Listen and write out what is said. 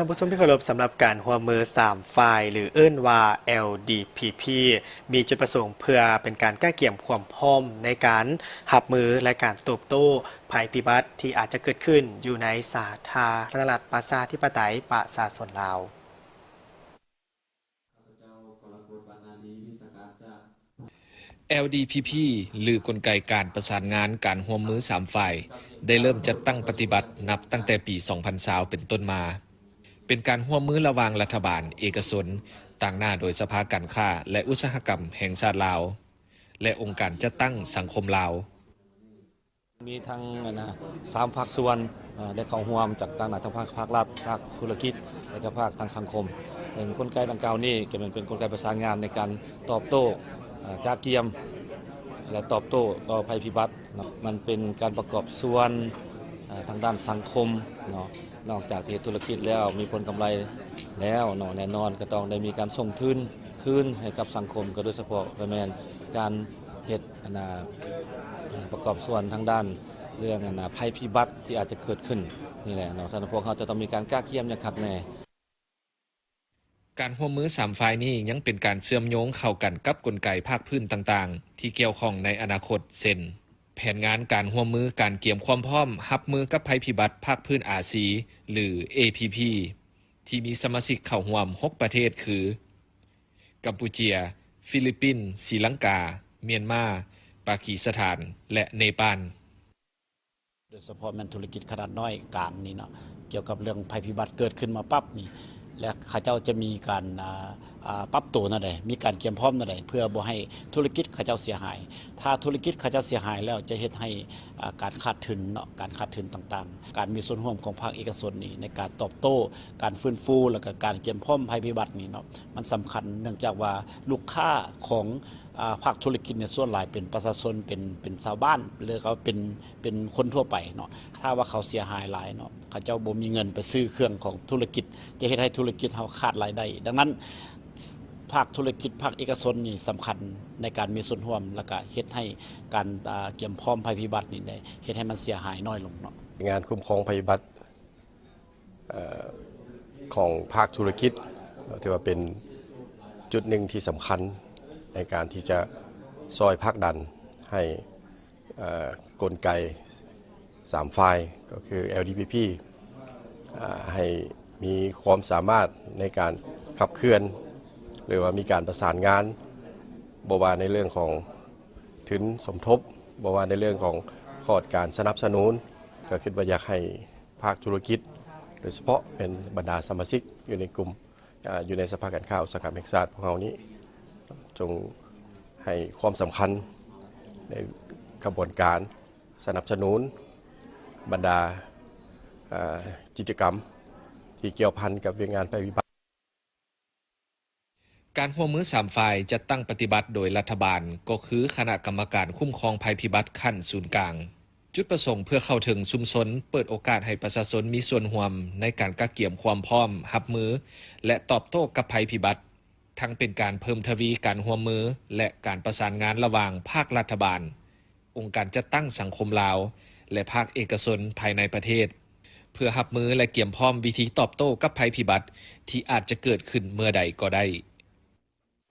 ທ່ານຜູ້ຊົມທີ່ເຄົາລົບ, ສຳລັບການຮ່ວມມືສາມຝ່າຍ ຫຼື ເອີ້ນວ່າ ແອລດີພີພີ ມີຈຸດປະສົງເພື່ອເປັນການກະກຽມຄວາມພ້ອມໃນການຮັບມື ແລະ ການຕອບໂຕ້ໄພພິບັດທີ່ອາດຈະເກີດຂຶ້ນຢູ່ໃນສາທາລະນະລັດປະຊາທິປະໄຕປະຊາຊົນລາວ. ແອລດີພີພີ ຫຼື ກົນໄກການປະສານງານການຮ່ວມມືສາມຝ່າຍ ໄດ້ເລີ່ມຈັດຕັ້ງປະຕິບັດນັບຕັ້ງແຕ່ປີສອງພັນຊາວເປັນຕົ້ນມາ, ເປັນການຮ່ວມມືລະຫວ່າງລັດຖະບານ, ເອກະຊົນ, ຕາງໜ້າໂດຍສະພາການຄ້າ ແລະ ອຸດສາຫະກຳແຫ່ງຊາດລາວ ແລະ ອົງການຈັດຕັ້ງສັງຄົມລາວ. ມີທັງ ອັນນະ ສາມພາກສ່ວນ ເອີ ໄດ້ເຂົ້າຮ່ວມຈາກທາງດ້ານພາກ ພາກລັດ, ພາກທຸລະກິດ ແລະກະພາກທາງສັງຄົມ. ເຊິ່ງກົນໄກດັ່ງກ່າວນີ້ກະແມ່ນເປັນກົນໄກປະສານງານໃນການຕອບໂຕ້ ເອີ ກະກຽມ ແລະ ຕອບໂຕ້ຕໍ່ໄພພິບັດເນາະ. ມັນເປັນການປະກອບສ່ວນ ເອີ ທາງດ້ານສັງຄົມເນາະ, ນອກຈາກທີ່ເຮັດທຸລະກິດແລ້ວມີຜົນກຳໄລແລ້ວເນາະ, ແນ່ນອນກະຕ້ອງໄດ້ມີການສົ່ງທຶນຄືນໃຫ້ກັບສັງຄົມ, ກະໂດຍສະເພາະກະແມ່ນການເຮັດ ອັນນະ ປະກອບສ່ວນທາງດ້ານເລື່ອງ ອັນນະ ໄພພິບັດທີ່ອາດຈະເກີດຂຶ້ນນີ້ແຫຼະເນາະ. ສະນັ້ນພວກເຮົາຈະຕ້ອງມີການກະກຽມຢ່າງຄັກແນ່. ການຮ່ວມມືສາມຝ່າຍນີ້ຍັງເປັນການເຊື່ອມໂຍງເຂົ້າກັນກັບກົນໄກພາກພື້ນຕ່າງໆທີ່ກ່ຽວຂ້ອງໃນອະນາຄົດ ເຊັ່ນ ແຜນງານການຮ່ວມມືການກຽມຄວາມພ້ອມຮັບມືກັບໄພພິບັດພາກພື້ນອາຊີ ຫຼື ເອພີພີ ທີ່ມີສະມາຊິກເຂົ້າຮ່ວມຫົກປະເທດຄື ກຳປູເຈຍ, ຟີລິບປິນ, ສີລັງກາ, ມຽນມາ, ປາກີສະຖານ ແລະ ເນປານ. ໂດຍສະເພາະແມ່ນທຸລະກິດຂະໜາດນ້ອຍກາງນີ້ເນາະ, ກ່ຽວກັບເລື່ອງໄພພິບັດເກີດຂຶ້ນມາປັບນີ້ ແລະ ເຂົາເຈົ້າຈະມີການ ອາ ອາ ປັບໂຕແນວໃດ, ມີການກຽມພ້ອມແນວໃດ ເພື່ອບໍ່ໃຫ້ທຸລະກິດເຂົາເຈົ້າເສຍຫາຍ. ຖ້າທຸລະກິດເຂົາເຈົ້າເສຍຫາຍແລ້ວ ຈະເຮັດໃຫ້ ອາ ການຂາດທຶນເນາະ, ການຂາດທຶນຕ່າງໆ. ການມີສ່ວນຮ່ວມຂອງພາກເອກະຊົນນີ້ໃນການຕອບໂຕ້ການຟື້ນຟູ ແລ້ວກະການກຽມພ້ອມໄພພິບັດນີ້ເນາະ ມັນສຳຄັນ, ເນື່ອງຈາກວ່າລູກຄ້າຂອງ ອາ ພາກທຸລະກິດນີ້ສ່ວນຫຼາຍເປັນປະຊາຊົນ ເປັນ ເປັນຊາວບ້ານ ຫຼືວ່າເປັນ ເປັນຄົນທົ່ວໄປເນາະ. ຖ້າວ່າເຂົາເສຍຫາຍຫຼາຍເນາະ, ເຂົາເຈົ້າບໍ່ມີເງິນໄປຊື້ເຄື່ອງຂອງທຸລະກິດ, ຈະເຮັດໃຫ້ທຸລະກິດເຮົາຂາດລາຍໄດ້. ດັ່ງນັ້ນ ພາກທຸລະກິດ ພາກເອກະຊົນນີ້ສຳຄັນໃນການມີສ່ວນຮ່ວມ ແລ້ວກະເຮັດໃຫ້ການ ອາ ກຽມພ້ອມໄພພິບັດນີ້ໄດ້ເຮັດໃຫ້ມັນເສຍຫາຍນ້ອຍລົງເນາະ. ງານຄຸ້ມຄອງໄພພິບັດ ເອີ ຂອງພາກທຸລະກິດ ຖືວ່າເປັນຈຸດໜຶ່ງທີ່ສຳຄັນໃນການທີ່ຈະຊ່ອຍຜັກດັນໃຫ້ ເອີ ກົນໄກສາມຝ່າຍ ກໍຄື ແອລດີພີພີ ອາ ໃຫ້ມີຄວາມສາມາດໃນການຂັບເຄື່ອນ ຫຼືວ່າມີການປະສານງານ ບໍ່ວ່າໃນເລື່ອງຂອງທຶນສົມທົບ, ບໍ່ວ່າໃນເລື່ອງຂອງຂອດການສະໜັບສະໜູນ, ກໍຄິດວ່າຢາກໃຫ້ ພາກທຸລະກິດ ໂດຍສະເພາະແມ່ນບັນດາສະມາຊິກຢູ່ໃນກຸ່ມ ອາ ຢູ່ໃນສະພາການຄ້າອຸດສາຫະກຳແຫ່ງຊາດພວກເຮົານີ້ ຈົ່ງໃຫ້ຄວາມສຳຄັນໃນຂະບວນການສະໜັບສະໜູນບັນດາ ອາ ກິດຈະກຳທີ່ກ່ຽວພັນກັບວຽກງານໄພພິບັດ. ການຮ່ວມມືສາມຝ່າຍຈັດຕັ້ງປະຕິບັດໂດຍລັດຖະບານ ກໍຄືຄະນະກຳມະການຄຸ້ມຄອງໄພພິບັດຂັ້ນສູນກາງ. ຈຸດປະສົງເພື່ອເຂົ້າເຖິງຊຸມຊົນ, ເປີດໂອກາດໃຫ້ປະຊາຊົນມີສ່ວນຮ່ວມໃນການກະກຽມຄວາມພ້ອມຮັບມື ແລະ ຕອບໂຕ້ກັບໄພພິບັດ, ທັງເປັນການເພີ່ມທະວີການຮ່ວມມື ແລະ ການປະສານງານລະຫວ່າງພາກລັດຖະບານ, ອົງການຈັດຕັ້ງສັງຄົມລາວ ແລະ ພາກເອກະຊົນພາຍໃນປະເທດ ເພື່ອຮັບມື ແລະ ກຽມພ້ອມວິທີຕອບໂຕ້ກັບໄພພິບັດທີ່ອາດຈະເກີດຂຶ້ນເມື່ອໃດກໍໄດ້.